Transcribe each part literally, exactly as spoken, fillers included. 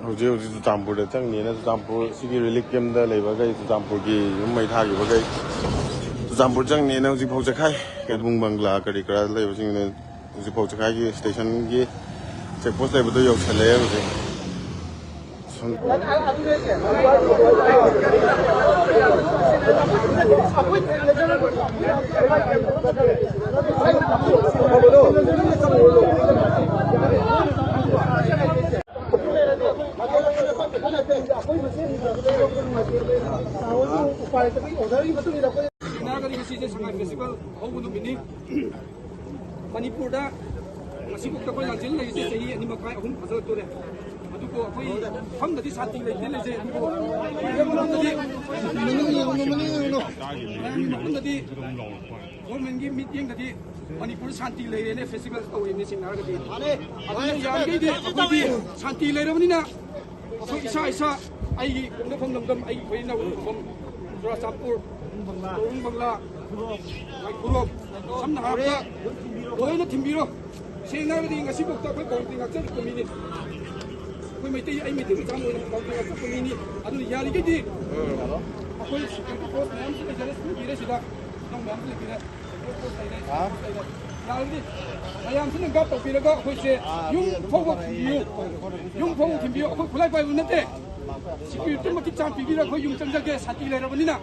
ꯍꯧꯖꯤꯛ ꯍꯧꯖꯤꯛ ꯆꯨꯔꯆꯥꯟꯄꯨꯔꯗ ꯆꯪꯅꯤꯅ, ꯆꯨꯔꯆꯥꯟꯄꯨꯔ ꯁꯤꯒꯤ ꯔꯤꯂꯤꯐ ꯀꯦꯝꯗ ꯂꯩꯕꯈꯩ, ꯆꯨꯔꯆꯥꯟꯄꯨꯔꯒꯤ ꯌꯨꯝ ꯃꯩ ꯊꯥꯈꯤꯕꯈꯩ ꯆꯨꯔꯆꯥꯟꯄꯨꯔ ꯆꯪꯅꯤꯅ ꯍꯧꯖꯤꯛ ꯐꯥꯎ ꯆꯠꯈꯥꯏ꯫ ꯀꯩꯕꯨꯡ ꯕꯪꯒ꯭ꯂꯥ ꯀꯔꯤ ꯀꯔꯥ ꯂꯩꯕꯁꯤꯡꯅ ꯍꯧꯖꯤꯛ ꯐꯥꯎ ꯆꯠꯈꯥꯏꯒꯤ ꯁ꯭ꯇꯦꯁꯟꯒꯤ ꯆꯦꯛ ꯄꯣꯁ ꯂꯩꯕꯗꯣ ꯌꯧꯁꯜꯂꯛꯑꯦ ꯍꯧꯖꯤꯛ꯫ ꯎꯄꯥꯏ ꯂꯩꯇꯕꯒꯤ ꯑꯣꯔꯗꯔꯒꯤ ꯃꯇꯨꯡ ꯏꯟꯅ ꯑꯩꯈꯣꯏ ꯁꯉꯥꯏ ꯐꯦꯁꯇꯤꯚꯦꯜ ꯍꯧꯕ ꯅꯨꯃꯤꯠꯅꯤ꯫ ꯃꯅꯤꯄꯨꯔꯗ ꯉꯁꯤꯐꯥꯎꯗ ꯑꯩꯈꯣꯏ ꯂꯥꯟꯖꯦꯜ ꯂꯩꯔꯤꯁꯦ ꯆꯍꯤ ꯑꯅꯤ ꯃꯈꯥꯏ, ꯑꯍꯨꯝ ꯐꯥꯖꯤꯜꯂꯛꯇꯣꯔꯦ꯫ ꯑꯗꯨꯕꯨ ꯑꯩꯈꯣꯏ ꯃꯐꯝꯗꯗꯤ ꯁꯥꯟꯇꯤ ꯂꯩꯇꯦ ꯂꯩꯖꯩ, ꯑꯗꯨꯕꯨ ꯑꯩꯈꯣꯏ ꯃꯐꯝꯗꯗꯤ ꯃꯌꯥꯝꯒꯤ ꯃꯐꯝꯗꯗꯤ ꯒꯣꯔꯃꯦꯟꯒꯤ ꯃꯤꯠꯌꯦꯡꯗꯗꯤ ꯃꯅꯤꯄꯨꯔ ꯁꯥꯟꯇꯤ ꯂꯩꯔꯦꯅꯦ, ꯐꯦꯁꯇꯤꯚꯦꯜ ꯇꯧꯔꯤꯅꯦ ꯁꯦꯡꯅ ꯍꯥꯏꯔꯒꯗꯤ꯫ ꯑꯗꯨꯅ ꯌꯥꯔꯤꯈꯩꯗꯤ ꯑꯩꯈꯣꯏꯗꯤ ꯁꯥꯟꯇꯤ ꯂꯩꯔꯕꯅꯤꯅ ꯑꯩꯈꯣꯏ ꯏꯁꯥ ꯏꯁꯥ, ꯑꯩꯒꯤ ꯄꯣꯛꯅꯐꯝ ꯂꯝꯗꯝ, ꯑꯩꯒꯤ ꯈꯣꯏꯔꯤ ꯅꯥꯎꯔꯤ ꯃꯐꯝ ꯆꯨꯔꯥꯆꯥꯟꯄꯨꯔ, ꯇꯣꯔꯨꯡ ꯕꯪꯒ꯭ꯂꯥ, ꯂꯥꯏꯈꯨꯔꯣꯛ, ꯁꯝꯅ ꯍꯥꯏꯔꯕꯗ ꯂꯣꯏꯅ ꯊꯤꯟꯕꯤꯔꯣ꯫ ꯁꯦꯡꯅ ꯍꯥꯏꯔꯒꯗꯤ ꯉꯁꯤꯐꯥꯎꯗ ꯑꯩꯈꯣꯏ ꯕꯥꯎꯟꯗ꯭ꯔꯤ ꯉꯥꯛꯆꯔꯛꯄ ꯃꯤꯅꯤ꯫ ꯑꯩꯈꯣꯏ ꯃꯩꯇꯩ, ꯑꯩ ꯃꯩꯇꯩ ꯃꯆꯥ ꯑꯃ ꯑꯣꯏꯅ ꯕꯥꯎꯟꯗ꯭ꯔꯤ ꯉꯥꯛꯆꯔꯛꯄ ꯃꯤꯅꯤ꯫ ꯑꯗꯨꯅ ꯌꯥꯔꯤꯈꯩꯗꯤ ꯑꯩꯈꯣꯏ ꯁꯦꯀ꯭ꯌꯨꯔꯤꯇꯤ ꯐꯣꯔꯁ ꯃꯌꯥꯝꯁꯨ ꯂꯩꯖꯔꯦ, ꯁꯤꯟꯕꯤꯔꯦ ꯁꯤꯗ꯫ ꯅꯪ ꯃꯌꯥꯝꯁꯨ ꯂꯩꯕꯤꯔꯦ꯫ ꯁꯦꯀ꯭ꯌꯨꯔꯤꯇꯤ ꯐꯣꯔꯁ ꯂꯩꯔꯦ, ꯁꯦꯀ꯭ꯌꯨꯔꯤꯇꯤ ꯐꯣꯔꯁ ꯂꯩꯔꯦ꯫ ꯌꯥꯔꯤꯈꯩꯗꯤ ꯃꯌꯥꯝꯁꯤꯅ ꯒꯥꯔꯗ ꯇꯧꯕꯤꯔꯒ ꯑꯩꯈꯣꯏꯁꯦ ꯌꯨꯝ ꯐꯥꯎꯕ ꯊꯤꯟꯕꯤꯌꯨ꯫ ꯌꯨꯝ ꯐꯥꯎꯕ ꯊꯤꯟꯕꯤꯌꯨ꯫ ꯑꯩꯈꯣꯏ ꯈꯨꯠꯂꯥꯏ ꯄꯥꯏꯕ ꯅꯠꯇꯦ꯫ ꯁꯦꯀ꯭ꯌꯨꯔꯤꯇꯤ ꯃꯇꯤꯛ ꯆꯥꯅ ꯄꯤꯕꯤꯔꯒ ꯑꯩꯈꯣꯏ ꯌꯨꯝ ꯆꯪꯖꯒꯦ, ꯁꯥꯟꯇꯤ ꯂꯩꯔꯕꯅꯤꯅ꯫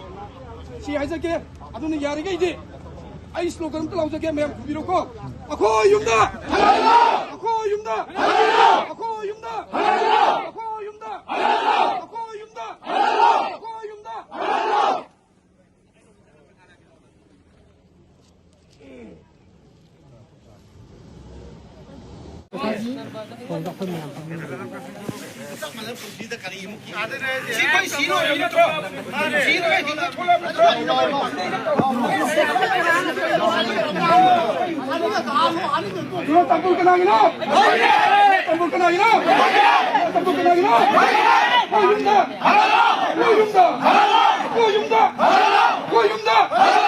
ꯁꯤ ꯍꯥꯏꯖꯒꯦ꯫ ꯑꯗꯨꯅ ꯌꯥꯔꯤꯈꯩꯗꯤ ꯑꯩ ꯁ꯭ꯂꯣꯒꯟ ꯑꯝꯇ ꯂꯥꯎꯖꯒꯦ, ꯃꯌꯥꯝ ꯈꯨꯝꯕꯤꯔꯣꯀꯣ꯫ ꯑꯩꯈꯣꯏ ꯌꯨꯝꯗ! ꯑꯩꯈꯣꯏ ꯌꯨꯝꯗ! ꯑꯩꯈꯣꯏ ꯌꯨꯝꯗ! ꯑꯩꯈꯣꯏ ꯌꯨꯝꯗ! ꯑꯩꯈꯣꯏ ꯌꯨꯝꯗ! ꯇꯥꯡꯈꯨꯜ ꯀꯅꯥꯒꯤꯅꯣ? ꯇꯥꯡꯈꯨꯜ ꯀꯅꯥꯒꯤꯅꯣ? ꯇꯥꯡꯈꯨꯜ ꯀꯅꯥꯒꯤꯅꯣ? ꯑꯩꯈꯣꯏ ꯌꯨꯝꯗ! ꯑꯩꯈꯣꯏ ꯌꯨꯝꯗ! ꯑꯩꯈꯣꯏ ꯌꯨꯝꯗ! ꯑꯩꯈꯣꯏ ꯌꯨꯝꯗ!